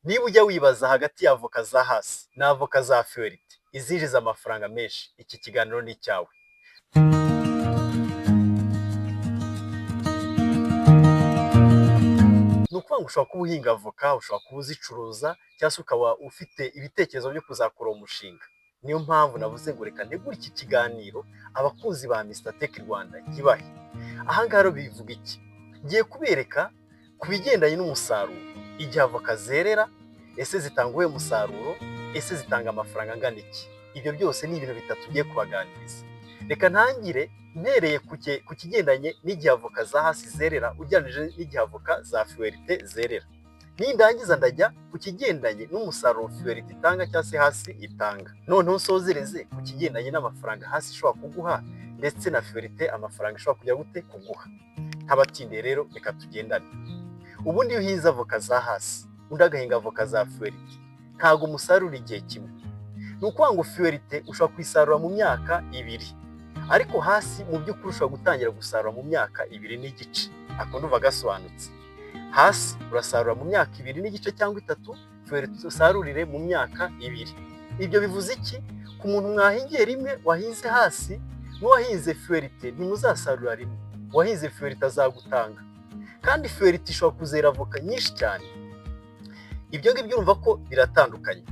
Niba ujya wibaza hagati ya avoka za Hass na avoka za Fuwerite izinjiza amafaranga menshi, iki kiganiro ni icyawe. Ni ukuvuga ngo ushobora kuba uhinga avoka, ushobora kuba uzicuruza cyangwa se ukaba ufite ibitekerezo byo kuzakora uwo mushinga. Niyo mpamvu navuze ngo reka ntegure iki kiganiro abakunzi ba Mr Tech Rwanda nkibahe. Aha ngaha rero bivuga iki? Ngiye kubereka ku bigendanye n'umusaruro, igihe avoka zerera, ese zitanga uwuhe musaruro, ese zitanga amafaranga angana iki? Ibyo byose ni ibintu bitatu ngiye kubaganiriza. Reka ntangire mpereye ku kigendanye n'igihe avoka za Hass zerera ugereranyije n'igihe avoka za Fuwerite zerera. Nindangiza ndajya ku kigendanye n'umusaruro Fuwerite itanga cyangwa se Hass itanga. Noneho nsozereze ku kigendanye n'amafaranga Hass ishobora kuguha ndetse na Fuwerite amafaranga ishobora kujya gute kuguha. Ntabatindiye rero, reka tugendane. Ubundi iyo uhinze avoka za Hass, undi agahinga avoka za Fuwerite, ntabwo umusarura igihe kimwe. Ni ukuvuga ngo Fuwerite ushobora kuyisarura mu myaka 2, ariko Hass mu by'ukuri ushobora gutangira gusarura mu myaka 2 n'igice. Ako ndumva gasobanutse. Hass urasarura mu myaka 2 n'igice cyangwa 3, Fuwerite usarurire mu myaka 2. Ibyo bivuze iki? Ku muntu mwahingiye rimwe wahinze Hass n'uwahinze Fuwerite ntimuzasarura rimwe. Uwahinze Fuwerite azagutanga. Kandi Fuwerite ishobora kuzera avoka nyinshi cyane. Ibyo ngibyo urumva ko biratandukanye.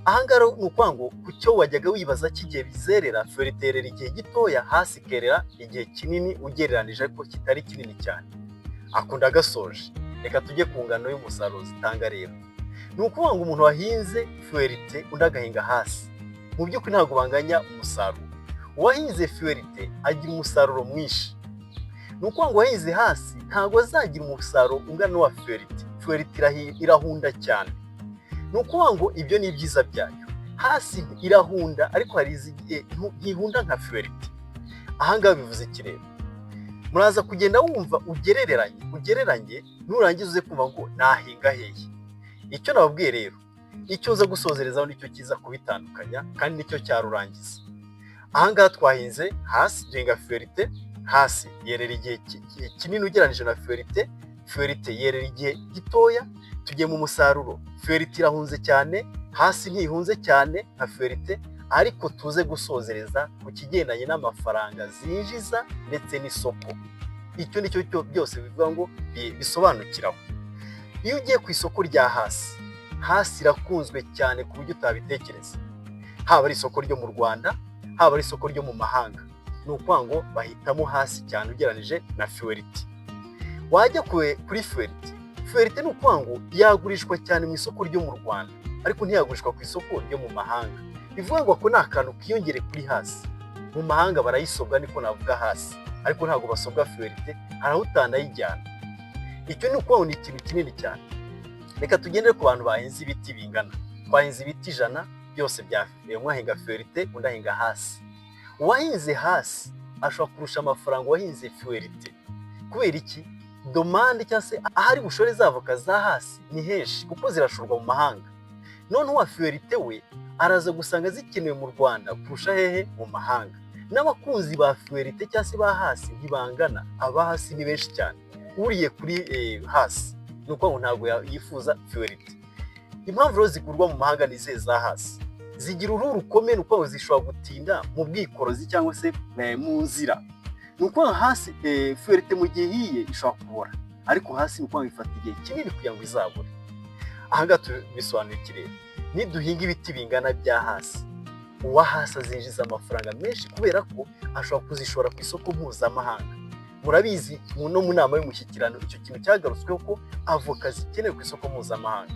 Aha ngaha ni ukuvuga ngo ku cyo wajyaga wibaza cy'igihe bizerera, Fuwerite yerera igihe gitoya, Hass ikerera igihe kinini ugereranije ariko kitari kinini cyane. Ako ndagasoje. Reka tujye ku ngano y'umusaruro zitanga rero. Ni ukuvuga ngo umuntu wahinze Fuwerite undi agahinga Hass, mu by'ukuri ntabwo banganya umusaruro. Uwahinze Fuwerite agira umusaruro mwinshi. Ni ukuvuga ngo uwahinze Hass ntabwo azagira umusaruro ungana n'uwa Fuwerite. Fuwerite irahunda cyane. Ni ukuvuga ngo ibyo ni ibyiza byayo. Hass irahunda, ariko hari ntihunda nka Fuwerite. Aha ngaha bivuze iki rero? Muraza kugenda wumva ugereranye, ugereranye, nurangiza uze kumva ngo nahinga hehe. Icyo nababwiye rero, icyo uza gusozerezaho nicyo kiza kubitandukanya kandi nicyo cyarurangiza. Aha ngaha twahinze Hass, duhinga Fuwerite. Hass yerera igihe kinini ugereranyije na Fuwerite, Fuwerite yerera igihe gitoya. Tugiye mu musaruro, Fuwerite irahunze cyane, Hass ntihunze cyane nka Fuwerite, ariko tuze gusozereza ku kigendanye n'amafaranga zinjiza ndetse n'isoko. Icyo ni cyo byose bivuga ngo bisobanukiraho. Iyo ugiye ku isoko rya Hass, Hass irakunzwe cyane ku buryo utabitekereza. Haba ari isoko ryo mu Rwanda, haba ari isoko ryo mu mahanga. Ni ukuvuga ngo bahitamo Hass cyane ugereranyije na Fuwerite. Wajya kuri Fuwerite, Fuwerite ni ukuvuga ngo yagurishwa cyane mu isoko ryo mu Rwanda, ariko ntiyagurishwa ku isoko ryo mu mahanga. Bivuga ngo ako ni akantu kiyongere kuri Hass. Mu mahanga barayisobwa, niko navuga Hass, ariko ntabwo basobwa Fuwerite, hari aho utanayijyana. Icyo ni ukuvuga ngo ni ikintu kinini cyane. Reka tugendere ku bantu bahinze ibiti bingana. Twahinze ibiti 100 byose bya umwe ahinga Fuwerite, undi ahinga Hass. Uwahinze Hass ashobora kurusha amafaranga uwahinze Fuwerite. Kubera iki? Demande cyangwa se ahari bushore za avoka za Hass ni henshi kuko zirashorwa mu mahanga. Noneho uwa Fuwerite we araza gusanga zikenewe mu Rwanda kurusha hehe? Mu mahanga. N'abakunzi ba Fuwerite cyangwa se ba Hass ntibangana, aba Hass ni benshi cyane. Uriye kuri Hass ni ukuvuga ngo ntabwo yifuza Fuwerite. Impamvu rero zigurwa mu mahanga ni izihe za Hass? Zigira uruhu rukomeye, ni ukuvuga ngo zishobora gutinda mu bwikorozi cyangwa se mu nzira. Ni ukuvuga Hass, Fuwerite mu gihe ihiye ishobora kubora, ariko Hass ni ukuvuga ngo ifata igihe kinini kugira ngo izabore. Aha ngaha bisobanuye iki rero? Niduhinga ibiti bingana bya Hass, uwa Hass azinjiza amafaranga menshi kubera ko ashobora kuzishora ku isoko mpuzamahanga. Murabizi no mu nama y'umushyikirano icyo kintu cyagarutsweho ko avoka zikenewe ku isoko mpuzamahanga.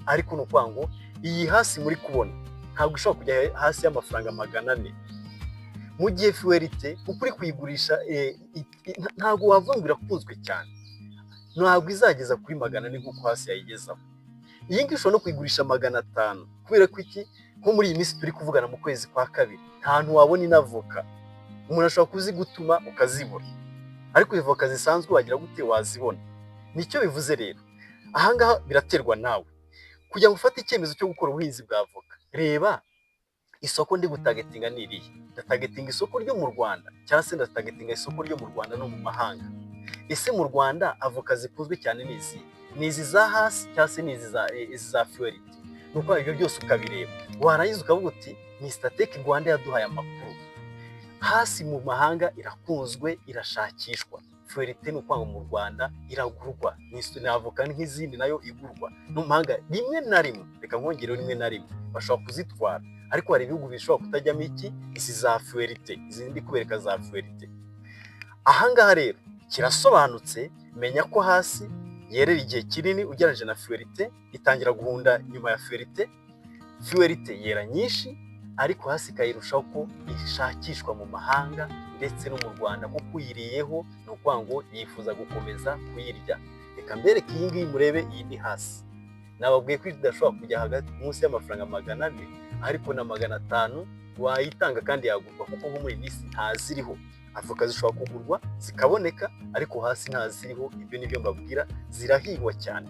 Ariko ni ukuvuga ngo iyi Hass muri kubona ntabwo ishobora kujya hasi y'amafaranga 400. Mu gihe Fuwerite uko uri kuyigurisha ntabwo wavuga ngo irakunzwe cyane. Ntabwo izageza kuri 400 nk'uko Hass yayigezaho. Iyi ngiyi ushobora no kuyigurisha 500 kubera ko iki? Nko muri iyi minsi turi kuvugana mu kwezi kwa kabiri, nta hantu wabona inavoka. Umuntu ashobora kuzigutuma ukazibura. Ariko ivoka zisanzwe wagira gute? Wazibona. Nicyo bivuze rero. Aha ngaha biraterwa nawe. Kugira ngo ufate icyemezo cyo gukora ubuhinzi bwa avoka, reba isoko ndi gutargetinga ni irihe? Ndatargetinga isoko ryo mu Rwanda cyangwa se ndatargetinga isoko ryo mu Rwanda no mu mahanga? Ese mu Rwanda avoka zikunzwe cyane ni izihe? Ni izi za Hass cyangwa se ni izi za Fuerite? Ni ukuvuga ibyo byose ukabireba, warangiza ukavuga uti: "Mr Tech Rwanda yaduhaye amakuru, Hass mu mahanga irakunzwe, irashakishwa. Fuerite ni ukuvuga ngo mu Rwanda iragurwa, ni avoka nk'izindi, nayo igurwa no mu mahanga rimwe na rimwe." Reka nkongereho, rimwe na rimwe bashobora kuzitwara, ariko hari ibihugu bishobora kutajyamo iki, izi za Fuerite, izi ndi kubereka za Fuerite. Ahangaha rero kirasobanutse. Menya ko Hass yerera igihe kinini ugereranyije na Fuerite, itangira guhunda nyuma ya Fuerite. Fuerite yera nyinshi, ariko Hass ikayirushaho ko ishakishwa mu mahanga ndetse no mu Rwanda, kuko uyiriyeho ni ukuvuga ngo yifuza gukomeza kuyirya. Reka mbereke iyi ngiyi, murebe. Iyi ni Hass. Nababwiye ko idashobora kujya hagati munsi y'amafaranga 400, ariko na 500 wayitanga kandi yagurwa, kuko nko muri iyi minsi ntaziriho. Avoka zishobora kugurwa zikaboneka, ariko Hass ntaziriho. Ibyo nibyo mbabwira, zirahingwa cyane.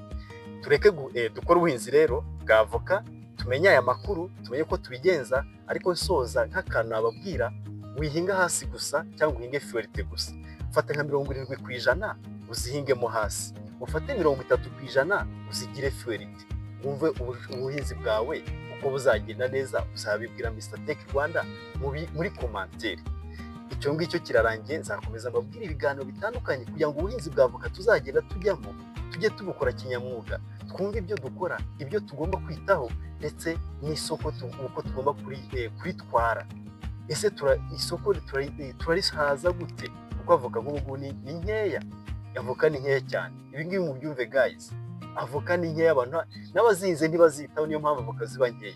Tureke dukore ubuhinzi rero bwa avoka, tumenye aya makuru, tumenye uko tubigenza. Ariko nsoza, nk'akantu nababwira: wihinga Hass gusa cyangwa uhinge Fuerite gusa. Fata nka 70% uzihingemo Hass, ufate 30% uzigire Fuerite, wumve ubuhinzi bwawe uko buzagenda neza. Uzabibwira Mr Tech Rwanda muri commentaire. Icyo ngicyo kirarangiye. Nzakomeza mbabwire ibiganiro bitandukanye kugira ngo ubuhinzi bwa avoka tuzagenda tujyamo tujye tubukora kinyamwuga, twumve ibyo dukora, ibyo tugomba kwitaho, ndetse n'isoko uko tugomba kuritwara. Ese isoko turarihaza gute? Kuko avoka nk'ubu ni nkeya, avoka ni nkeya cyane. Ibi ngibi mubyumve guys, avoka ni nkeya, abantu n'abazihinze ntibazitaho, niyo mpamvu avoka ziba nkeya.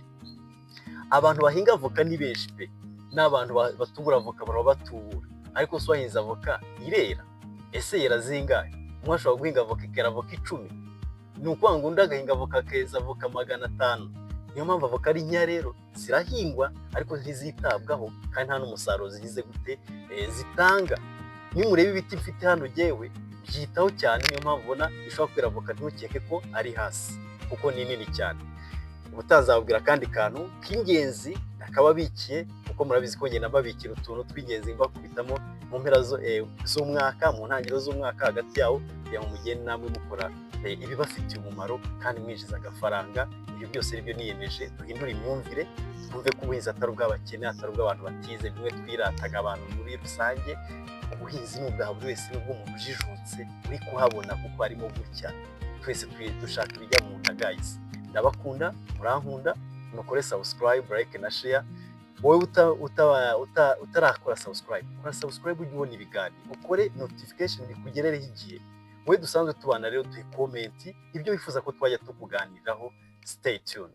Abantu bahinga avoka ni benshi pe, n'abantu batubura avoka baraba batubura, ariko se wahinze avoka irera? Ese yera zingahe? Umwe ashobora guhinga avoka ikera avoka 10, ni ukuvuga ngo undi agahinga avoka akeza avoka 500. Niyo mpamvu avoka ari nkeya. Rero zirahingwa ariko ntizitabwaho, kandi nta n'umusaruro zigize gute zitanga. Nimureba ibiti mfite hano, jyewe byitaho cyane, niyo mpamvu ubona ishobora kwera avoka ntukeke ko ari Hass, kuko ni nini cyane. Ubutaha akandi kantu k'ingenzi nakababikiye, kuko murabizi ko ngenda mbabikira utuntu tw'ingenzi, mbakubitamo mu mpera z'umwaka, mu ntangiriro z'umwaka, hagati yawo, kugira ngo mugende namwe mukora ibibafitiye umumaro kandi mwinjiza agafaranga. Ibyo byose nibyo niyemeje. Duhindure imyumvire, twumve ko ubuhinzi atari ubw'abakene, atari ubw'abantu batize, bimwe twirataga abantu muri rusange. Ubuhinzi ni ubwa buri wese, n'ubw'umuntu ujijutse uri kuhabona, kuko harimo gutya twese dushaka ibijya mu nda. Guys, ndabakunda, murankunda. Mukore subscribe, like na share. Wowe utarakora subscribe, kora subscribe ujye ubona ibiganiro, ukore notification bikugerereho igihe. Wowe dusanzwe tubana rero, duhe comment ibyo wifuza ko twajya tukuganiraho. Stay tuned.